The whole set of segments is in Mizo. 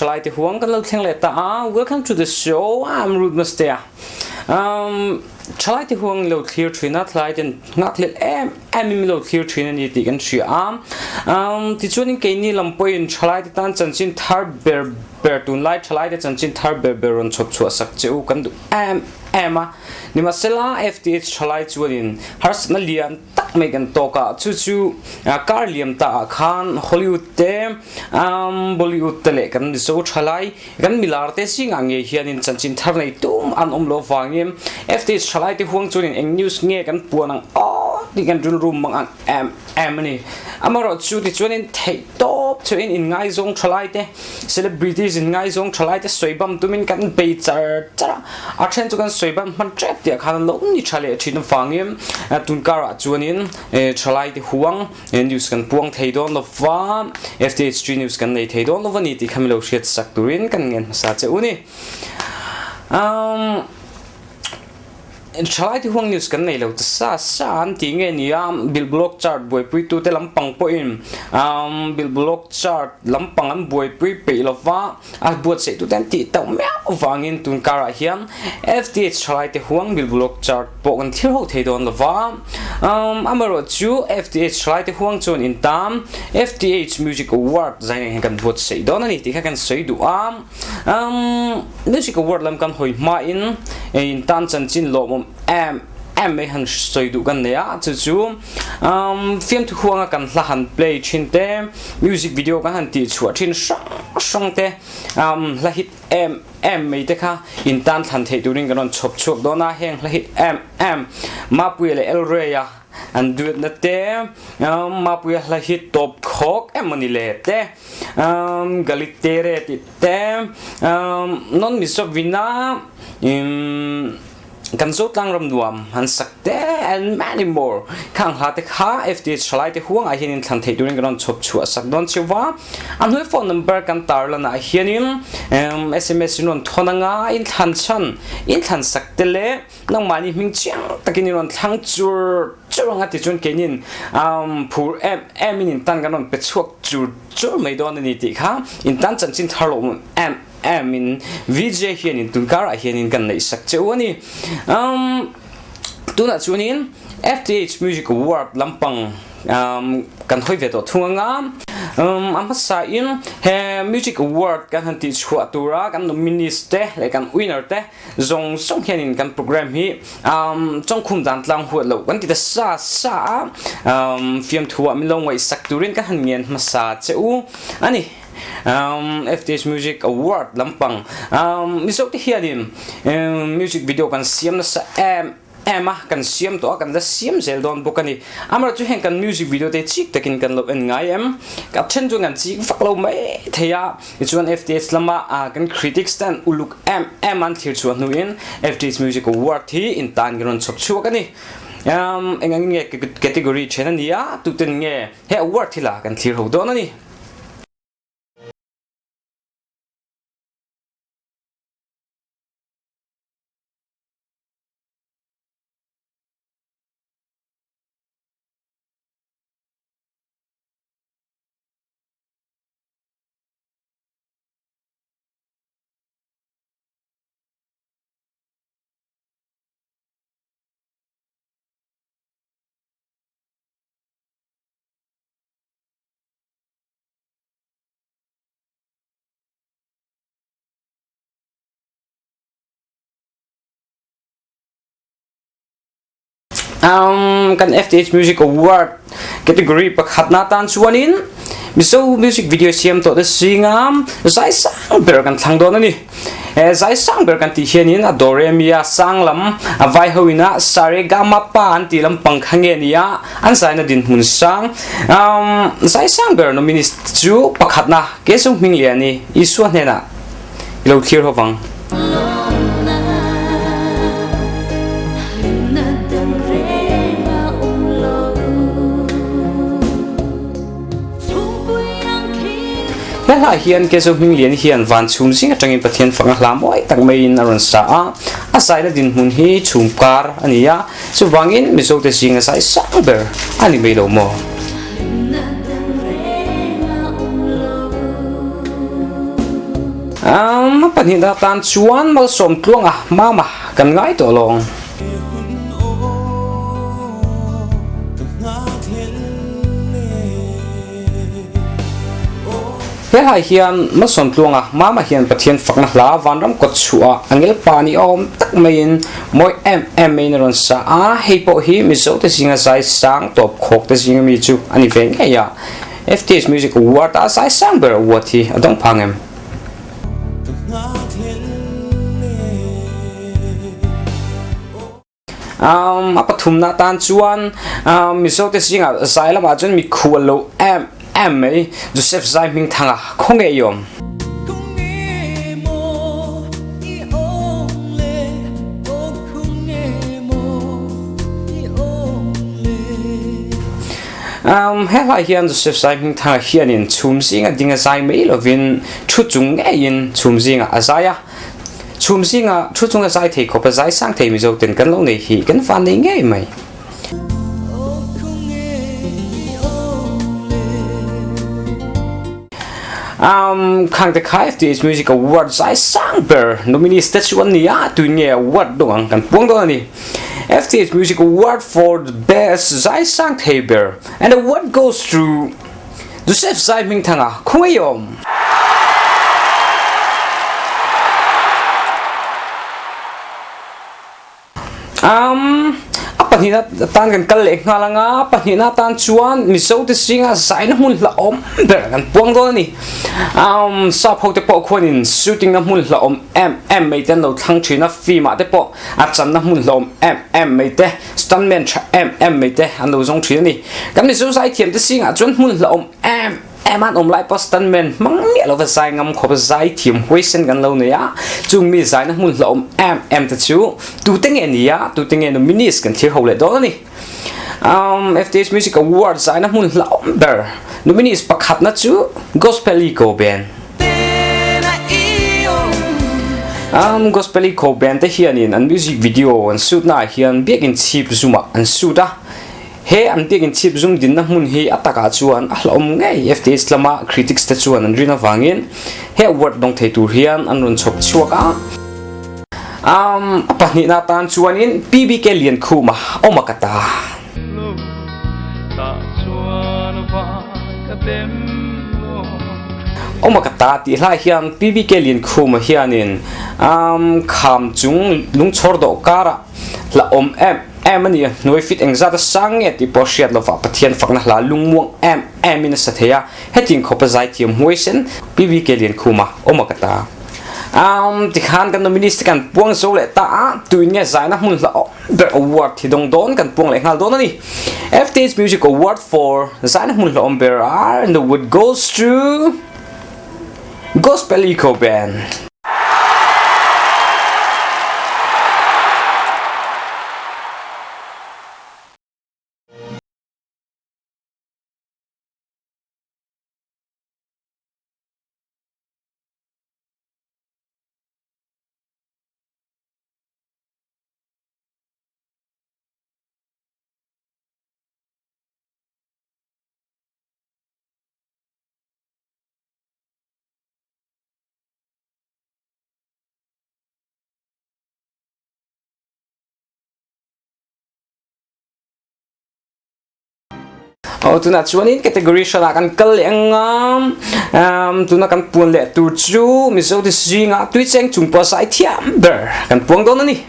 Thalai te huang kan lo thleng leh ta a. Welcome to the show. I'm Ruth Mastea. Um, thalai te huang lo thlir thin a, thalai ten ngak hlel em em in lo thlir thin ani tih kan hria a. Um, tichuanin keini lam pawhin thalai te tan chanchin thar ber ber tunlai thalai te chanchin thar ber ber rawn chhawp chhuah sak che u kan duh em em a. Nimahsela FTH thalai chuanin harsatna lian tak mai kan tawk a, chu chu kar liam ta ah khan Hollywood te Bollywood te leh kan Mizo thalai kan milar te zingah ngei hianin chanchin thar nei tum an awm lo vangin FTH thalai te huang chuanin eng news nge kan puan ang aw tih kan rilru mang ang em em a ni. Amaherawhchu tichuanin theih tawp chuanin inngaizawng thalai te Celebrities in ngaizawng thalai te sawi bam tumin kan bei char char a, a then chu kan sawi bam hman tep tih ah khan an lo ni tha leh thin avangin tunkarah chuanin thalai te huang news kan puang thei dawn lova, FTH3 news kan nei thei dawn lova ni tih kha milo hriat sak turin kan ngen hmasa che u ni. Um, Thalai te huang news kan nei lo ta sa sa an tih nge ni a, Billboard chart buaipui tute lampang pawhin Billboard chart lampang an buaipui peih lova a buatsaih tute an tih tauh miau vangin tun karah hian FTH thalai te huang Billboard chart pawh kan thlir ho thei dawn lova. Amaherawhchu FTH thalai te huang chuan intam FTH Music Award zai nen hian kan buatsaih dawn a ni tih kha kan sawi duh a. Music Award lam kan hawi hmain in tan chanchin lawmawm em em mai han sawi duh kan nei a, chu chu fiamthu huanga kan hla han play thin te, music video kan han tih chhuah thin hrang hrang te, hla hit em em mai te kha in tan thlan theih turin kan rawn chhawp chhuak dawn a, heng hla hit em em Mapuia leh Elrey-a an duatna te, Mapuia hla hit tawp khawk em mawni le te, Galitere tih te, non Mizovina kan Zotlang ram nuam an sak te and many more khang hla te kha FTH thalai te huang ah hianin thlan theih turin kan rawn chhawp chhuah sak dawn cheuva a hnuai phone number kan tar lan ah hianin SMS in rawn thawn anga in thlan chhan in thlan sak te leh nangmahni hming chiang takin in rawn thlang chur chur anga tichuan keinin phur em em in in tan kan rawn pe chhuak chur chur mai dawn a ni tih kha in tan chanchin thar lo em em in VJ hian in tunkarah hian in kan neih sak che u a ni. Tunah chuanin FTH Music Award lampang kan hawi ve tawh thung anga a hmasa in he Music Award kan han tih chhuah tura kan nominees te leh kan winner te Zawng zawng hianin kan program hi chawngkhum dan tlang huat lo kan ti ta sa sa a, fiamthu ah min lo ngaihsak turin kan han ngen hmasa che u ani. FTH Music Award lampang Mizo te hianin music video kan siam nasa em em a, kan siam tawh a, kan la siam zel dawn bawk a ni. Amaherawhchu chu heng kan music video te chik takin kan lo en ngai em? Ka then chuan kan chik vak lo mai thei a. Tichuan FTH lama kan critics te an uluk em em an thlir chhuah hnuin FTH Music Award hi in tan kan rawn chhawp chhuak a ni. Eng angin nge category then a ni a, tuten nge he award hi la kan thlir ho dawn a ni. Kan FTH Music Award category pakhatna tan chuanin Mizo music video siam tawh te singa zai sang ber kan thlang dawn a ni. Zai sang ber kan tih hianin a Doremia sang lam a vai hoina Saregama Pa an tih lampang kha nge nia an zaina dinhmun sang. Zai sang ber nominees chu pakhatna Kesu Hmingliani Isua hnenah i lo thlir ho vang. He hla hian Kezo Hminglian hian van chhum zing atangin Pathian fanga hla mawi tak maiin a rawn sa a, a zaina dinhmun hi chhum kar a ni a, chuvangin Mizote zinga zai sang ber a ni mai lo maw? A pahnihna atan chuan malsawm tluanga mama kan ngai tawh lawng. He hlai hian malsawm tluanga mama hian Pathian fakna hla vanram kawt chhuah angel pa ni awm tak maiin mawi em em maiin a rawn sa a, hei pawh hi Mizote zinga zai sang tawp khawk te zinga mi chu a ni ve ngei a. FTH Music Award a zai sang ber award hi a dawng phang em? Um, a pathumna tan chuan um, Mizote zingah zai lamah chuan mikhual lo em em mai Joseph Zai Hmingthanga khawnge i awm? Um, he hlai hian Joseph Zai Hmingthanga hianin chhum zinga ding a zai mai lovin thu chung ngeiin chhum zinga a zai a. Chhum zinga thu chung a zai thei khawp a zai sang thei Mizo ten kan lo nei hi kan van nei ngei mai. Um, khang te kha FTH Music Award zai sang ber nominees te chu an ni a tuin nge award dawng ang kan puang dawn a ni. FTH Music Award for the Best Zai Sang Thei Ber and the award goes to Joseph Zai Hmingthanga Khungeiawm. Um, a pahnihna tan kan kal leh nghal anga pahnihna tan chuan Mizo te zinga zaina hmun hla awm ber kan puang dawn a ni. Um, sap ho te pawh khuanin shooting na hmun hla awm em em mai te an lo thlang thin a, film ah te pawh a channa hmun hlawm em em mai te, stuntman tha em em mai te an lo zawng thin a ni. Kan Mizo zaithiam te zingah chuan hmun hlawm em em an awm lai pawh stuntman hmang miah lova zai ngam khawp zaithiam huaisen kan lo nei a, chung mi zaina hmun hlawm em em te chu tute nge ni a, tute nge nominees kan thlir ho leh dawn a ni. Um, FTH Music Award zaina hmun hlawm ber nominees pakhatna chu Gospel Eco Band. Um, Gospel Eco Band te hianin an music video an shoot na hian biakin chhip zumah an shoot a. He an biakin chhip zum dinna hmun hi a takah chuan a hlawm ngei FTH lama critics te chuan an rin avangin he award dawng thei tur hian an rawn chhawp chhuak a. Um, a pahnihna tan chuanin PBK Liankhuma awm a ka ta. Awm a ka ta tih hlai hian PBK Liankhuma hianin um, kham chung lungchhawr dawh karah hla awm em em a ni a, hnuai fit engzat a sang nge tih pawh hriat lovah Pathian fakna hla lungmuang em em in a sa thei a, hetiang khawpa zaithiam huaisen PBK Liankhuma awm a ka ta. Um, tikhan kan nominees te kan puang zo leh ta a, tuin nge zaina hmun hla ber award thi dawng dawn kan puang leh nghal dawn a ni. FTH Music Award for zaina hmun hla awm ber are and the award goes to Gospel Eco Band. Aw tunah chuanin category hranah kan kal leh anga um, tuna kan puan leh tur chu Mizo te zinga tuicheng chung pawh zai thiam ber kan puang dawn a ni.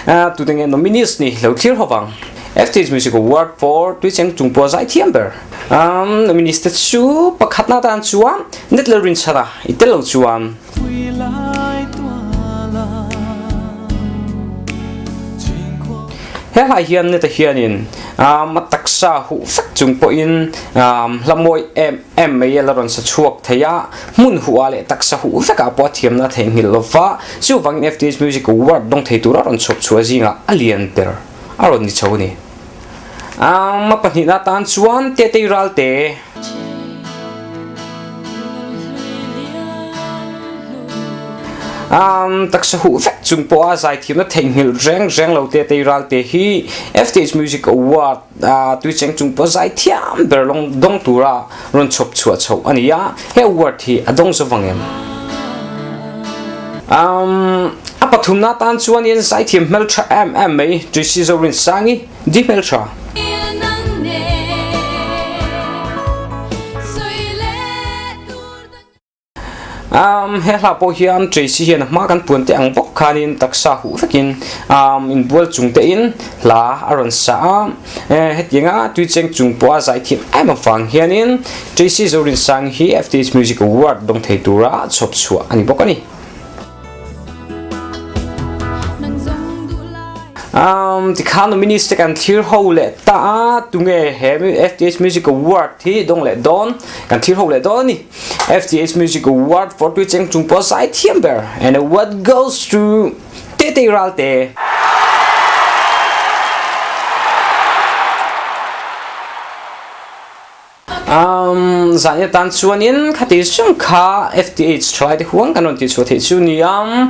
Uh, tute nge nominees ni lo thlir hovang. FTH Music Award for tuicheng chung pawh zai thiam ber. Um, nominees te chu pakhatna tan chuan Net Lalrinchhana i tel lo chuan He hlai hian neta hianin a taksa huh vek chung pawhin hla mawi em em mai a la rawn sa chhuak thei a, hmun huh ah leh taksa huh vekah pawh a thiamna a theihnghilh lo va, chuvangin FTH Music Award dawng thei tura rawn chhuak chhuah zingah a lian ber a rawn ni chho a ni. A pahnihna atan chuan Tetei Ralte. Um, taksa huh vek chung pawha zaithiamna theihnghilh reng reng lo te tei ral te hi FTH Music Award uh, tuicheng chung pawh zaithiam ber long dawng tura rawn chhawp chhuah chho a ni a, he award hi a dawng zo vang em? Um, a pathumna tan chuanin zaithiam hmeltha em em mai Tracy Zorinsangi di hmeltha. Um, he hla pawh hian Tracy hian a hma kan puan te ang bawk khanin taksa huh vekin um, inbual chung te in hla a rawn sa a. Eh, hetianga tuicheng chung pawha zaithiam em avang hianin Tracy Zorinsang hi FTH Music Award dawng thei tura chhawp chhuah a ni bawk a ni. Um, tikhan nominees te kan thlir ho leh ta a, tunge he FTH Music Award hi dawng leh dawn kan thlir ho leh dawn a ni. FTH Music Award for Tuicheng chung pawh zaithiam ber and award goes to Tete Ralte. Um, zan atan chuanin khati chung kha FTH thalai te huang kan rawn ti chhuah theih chu ni a.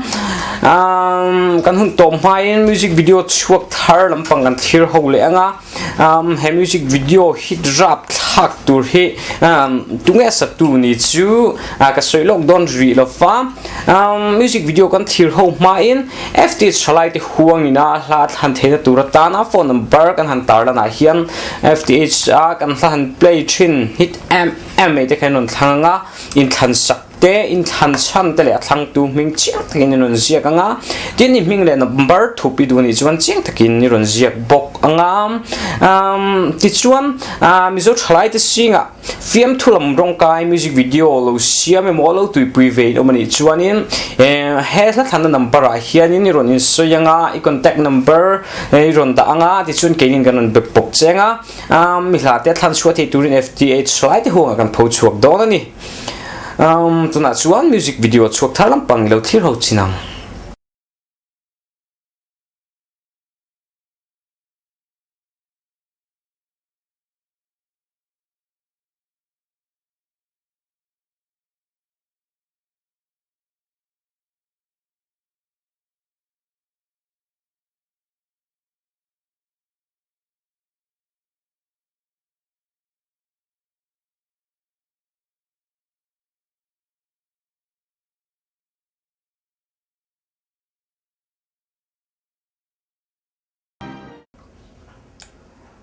Um, kan hun tawp hmain music video chhuak thar lampang kan thlir ho leh anga. Um, he music video hit rap thlak tur hi um, tunge satu ni chu uh, ka sawi lawk dawn rih lova. Um, music video kan thlir ho hmain FTH thalai te huangina hla thlan theihna tur atana phone number kan han tarlan ah hian FTH a kan hla han play thin hit em em mai te khan rawn thlang anga inthlan sak te inthlan chhan te leh a thlangtu hming chiang takin in rawn ziak anga tin i hming leh number thup i duh nih chuan chiang takin i rawn ziak bawk anga um, tichuan uh, Mizo thalai te singah Fiamthu lam rawngkai music video lo siam emaw lo tuipui ve in awm a nih chuanin he hla thlanna number ah hianin i rawn insawi anga i contact number i rawn dah anga tichuan keinin kan rawn be bawk che anga mi hla te thlan chhuah thei turin FTH lai te huangah kan pho chhuak dawn a ni. Tunah chuan music video chhuak thar lampang i lo thlir ho chin ang.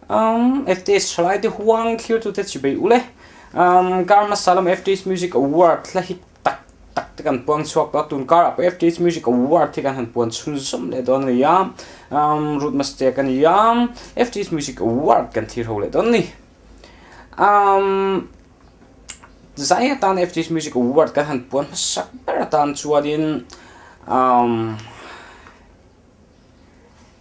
Um, FTS thalai te huang thlir tu te chi bei ule. Um, kar hmasa lam FTS Music Award hla hi tak tak te kan puang chhuak tawh a, tun karah pawh FTS Music Award hi kan han puan chhunzawm leh dawn a ni a. Um, Ruth Mastea ka ni a, FTS Music Award kan thlir ho leh dawn a ni. Um, zai atan FTS Music Award kan han puan hmasak ber atan chuanin um,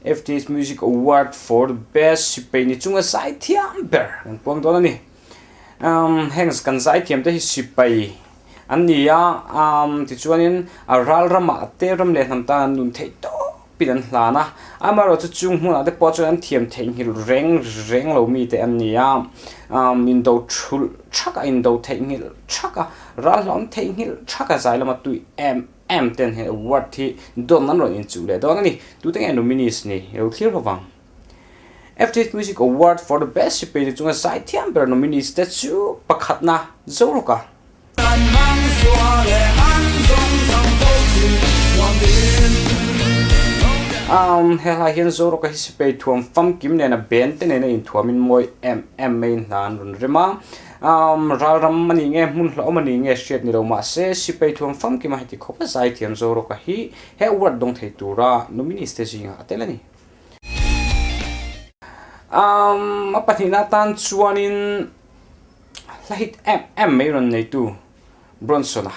FTH Music Award for the Best Sipai ni chunga zaithiam ber kan puang dawn a ni. Um, heng kan zaithiam te hi sipai an ni a, um, tichuanin a ral ramah te ram leh hnam tan an nun theih tawpin an hlan a. Amaherawhchu chung hmunah te pawh chuan an thiam theihnghilh reng reng lo mi te an ni a, um, indo thulh thak a, indo theihnghilh thak a, ral hlawm theihnghilh thak a zai lama tui em em ten he award hi dawn an rawn inchuh leh dawn a ni. Tute nge nominees ni i lo thlir lovang. FTH Music Award for the Best Sipai ni chunga zaithiam ber nominees te chu pakhatna Zoruka. Um, he hla hian Zoruka hi sipai thuam famkim nena band te nena inthuamin mawi em em maiin hla an rawn rem a. Um, ralram a ni nge, hmun hlauhawm a ni nge hriat ni lo mah se, sipai thuam famkima heti khawpa zaithiam Zorawka hi he award dawng thei tura nominees te zingah a tel a ni. Um, a pahnihna atan chuanin hla hit em em mai rawn neitu Bronson-a.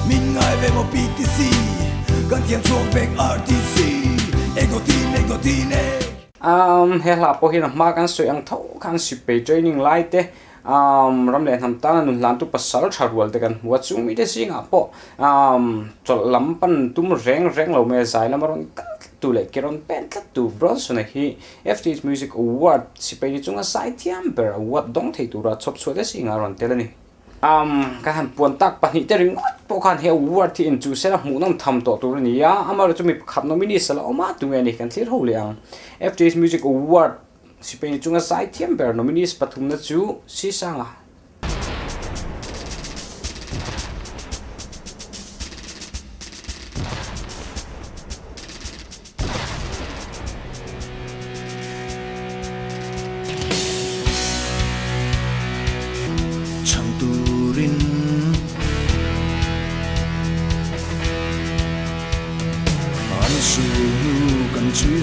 Min ngai ve maw PTC, kan thiam chhuak vek RTC, Ego tin, ego tin e. Um, he hla pawh hian a hma kan sawi ang tho khan sipei training lai te, um, ram leh hnam tana nun hlantu pasal tha rual te kan hmu a, chung mite zingah pawh, um, chawlh lam pan tum reng reng lo mai a zai lama rawn kal tlat tu leh ke rawn pen tlat tu Bronson-a hi FTH Music Award sipei ni chunga zai thiam ber award dawng thei tura chhawp chhuah te zingah a rawn tel a ni. Um, kan han puan tak pahnih te ringawt pawh khan he award hi inchuh sela hmuhnawm tham tawh tur a ni a, amaherawhchu mi pakhat nominees a la awm a, tunge ni kan thlir ho leh ang. FTH Music Award sipai ni chunga zaithiam ber nominees pathumna chu Sisanga.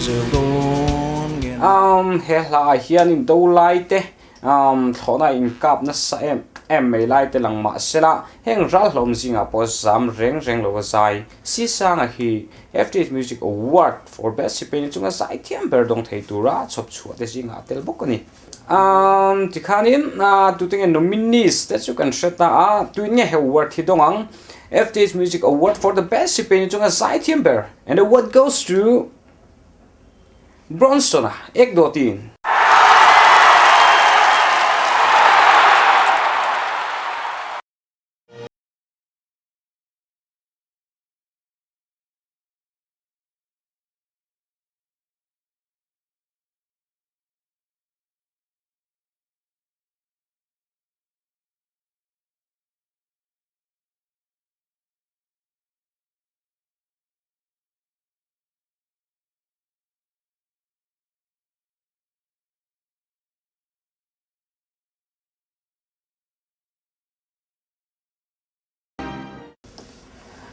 zel dawn nge. Um, he hla ah hian in do lai te, um, thlawhna inkap nasa em em mai lai te lang mah sela, heng ral hlawm zingah pawh zam reng reng lo a zai. Sisanga hi FTH Music Award for Best Sipaini chunga zai thiam ber dawng thei tura chhawp chhuah te zingah a tel bawk a ni. Um, tikhanin tute nge nominees te chu kan hre ta a, tuin nge he award hi dawng ang? FTH Music Award for the Best Sipaini chunga zai thiam ber and the award goes to Bronson-a ek dawtin.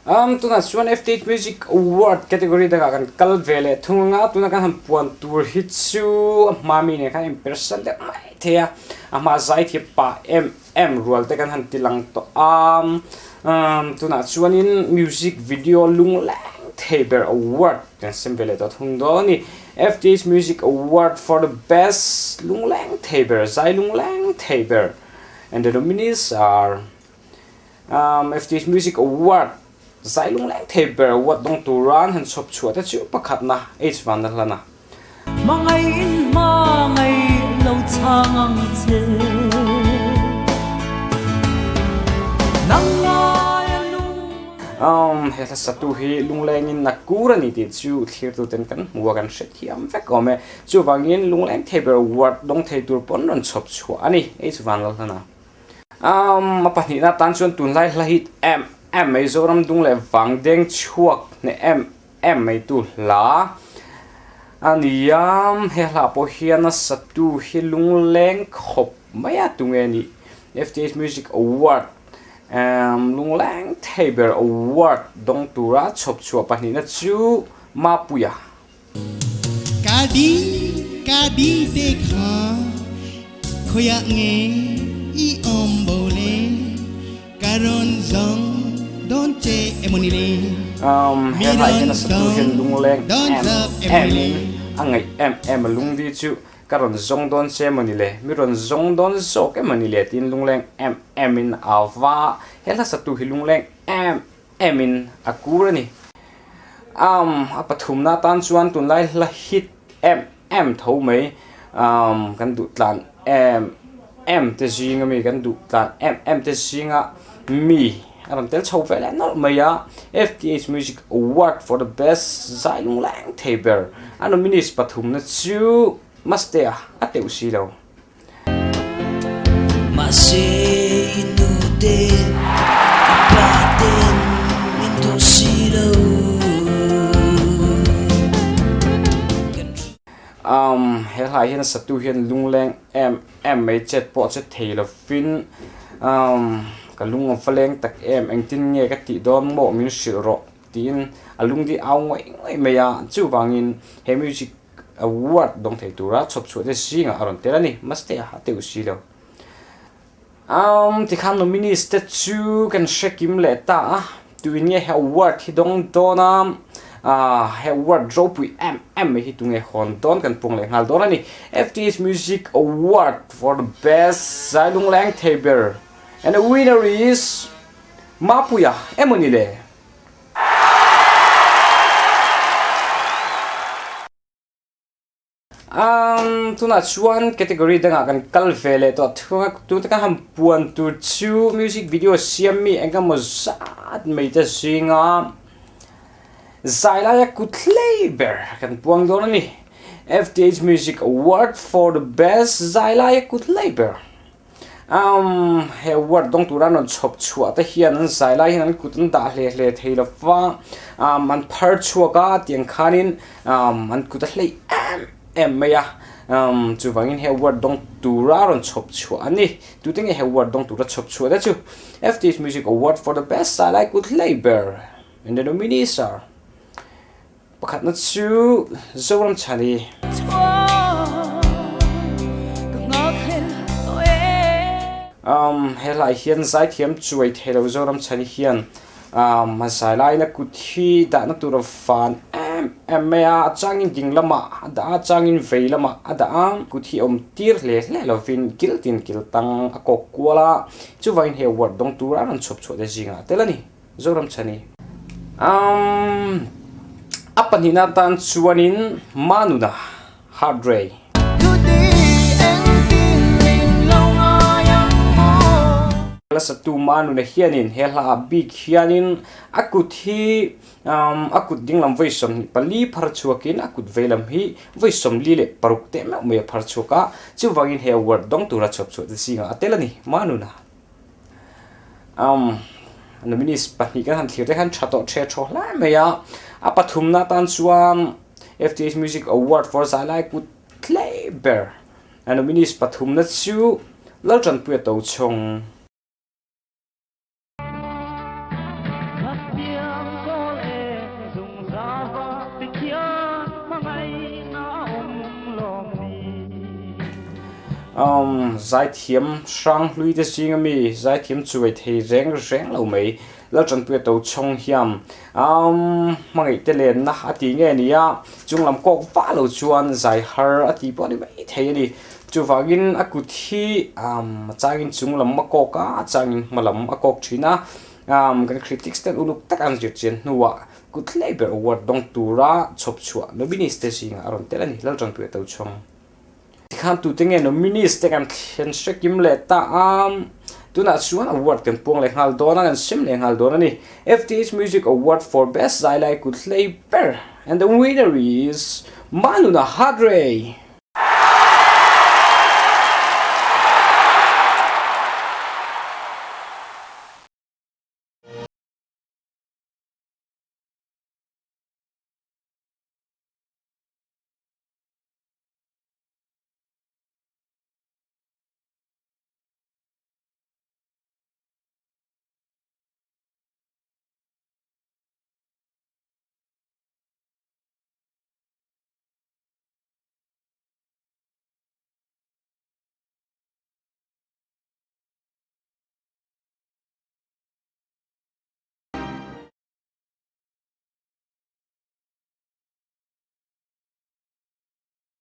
Um, tunah chuan FTH Music Award category dangah kan kal ve leh thung anga tuna kan han puan tur hi chu a hma mi nen khan inpersan deuh mai thei a, a hma zai thiam pah em em rual te kan han ti lang tawh a, um, tunah chuanin music video lungleng thei ber award kan sem ve leh tawh thung dawn a ni. FTH Music Award for the best lungleng thei ber, zai lungleng thei ber and the nominees are. FTH Music Award zai lungleng thei ber award dawng tura an han chhawp chhuah te chu pakhatna H Van a hlan a. Hmangaih hmangaih lo chhang ang che Nang ngaia lung. He hla satu hi lunglengin a kur a ni tih chu thlirtuten kan hmu a, kan hrethiam vek awm e. Chuvangin lungleng thei ber award dawng thei tur pawn rawn chhawp chhuah a ni H Van Lalhlana. A pahnihna atan chuan tunlai hla hit em em mai Zoram dung leh vang deng chhuak hneh em em mai tu hla a ni a, he hla pawh hian a satu hi lungleng khawp mai a tunge ni FTH Music Award lungleng thei ber award dawng tura chhawp chhuah pahnihna chu Mapuia. Ka di, ka di te kha khoiah nge i awm bo le ka rawn zawng dawn che emawni le Um, he mi hlai rawn hian a satu hian zawng lungleng dawn em zawk em emawni le in a ngaih em em a lungdi chu ka rawn zawng dawn che emawni le mi rawn zawng dawn zawk emawni le tiin lungleng em em in a va he hla satu hi lungleng em em in a kur a ni. Umm a pathumna atan chuan tunlai hla hit em em tho mai umm kan duh tlan em em te zinga mi kan duh tlan em em te zinga mi a rawn tel chho ve leh nawlh mai a F_T_H Music Award for the best zai lungleng thei ber a nominees pathumna chu Mastea a teuh si lo. Mahse i nu te i pa ten min duh si lo. Um, he hlai hian satu hian lungleng em em mai chet pawh che thei lovin um, ka lung a va leng tak em engtin nge ka tih dawn maw min hrilh rawh tiin a lungdi au ngawih ngawih mai a chuvangin he music Award dawng thei tura chhawp chhuah te zingah a rawn tel a ni. Mahse a teuh si lo. Umm tikhan nominees te chu kan hre kim leh ta a, tuin nge he award hi dawng dawn a, ah he award ropui em em mai hi tunge hawn dawn kan puang leh nghal dawn a ni. FTH Music Award for the Best Zailungleng thei ber and the winner is Mapuia emawni le? Umm tunah chuan category dangah kan kal ve leh tawh thung a tuna kan han puan tur chu music video siam mi eng emaw zat mai te zinga zai laia kut hlei ber kan puang dawn a ni F_T_H music award for the best zai laia kut hlei ber. Umm he award dawng tura an rawn chhawp chhuah te hian an zai lai hian an kut an dah hle hle thei lo va umm an phar chhuak a tiang khanin umm an kut a hleih em em mai a umm chuvangin he award dawng tura rawn chhawp chhuah a ni tute nge he award dawng tura chhawp chhuah te chu F_T_H music award for the best zai lai kut hlei ber and the nominees are. Pakhatna chu Zoramchhani. Um, he hlai hian zaithiam chuai theilo Zoramchhani hian um, a zai laiin a kut hi dahna tur a van em em mai a, a changin ding lamah a dah a, a changin vei lamah a dah a, kut hi a awm tir hle hle lovin kil tin kil tang a kawk kual a, chuvangin he award dawng tura a rawn chhuap chhuah te zingah a tel a ni. Zoramchhani. Um, a pahnihna atan chuanin Manuna Heart Ray. Hla satu Manuna hianin he hla ah bik hianin a kut hi um, a kut dinglam vawi 24 phar chhuakin a kut veilam hi vawi 46 teh meuh mai a phar chhuak a, chuvangin he award dawng tura chhuap chhuah te zingah a tel a ni, Manuna. Um, nominees pahnih kan han thlir te khan tha tawh the thaw hle mai a. A pathumna atan chuan FTH Music Award for Zailai Kut tlei ber. A nominees pathumna chu Laltanpuia Tochhawng. Umm zaithiam hrang hlui te zing ami zaithiam chuai thei reng reng lo mai Laltanpuia to chhawng hian umm hmangaih te lenna a ti nge ni a chung lam kawk vah lo chuan zai har a ti pawh a ni mai thei a ni chuvangin a kut hi umm a changin chung lam a kawk a a changin hma lam a kawk thin a umm kan critics ten uluk tak an zir chian hnuah kut hlei ber award dawng tura chhawp chhuah nominees te zingah a rawn tel a ni Laltanpuia to chhawng. Tikhan tute nge nominees te kan thlen hre kim leh ta a, tunah chuan award kan puang leh nghal dawn a, kan sem leh nghal dawn a ni. FTH Music Award for Best Zailai Kut Hlei Ber and the winner is Manuna Hadrey!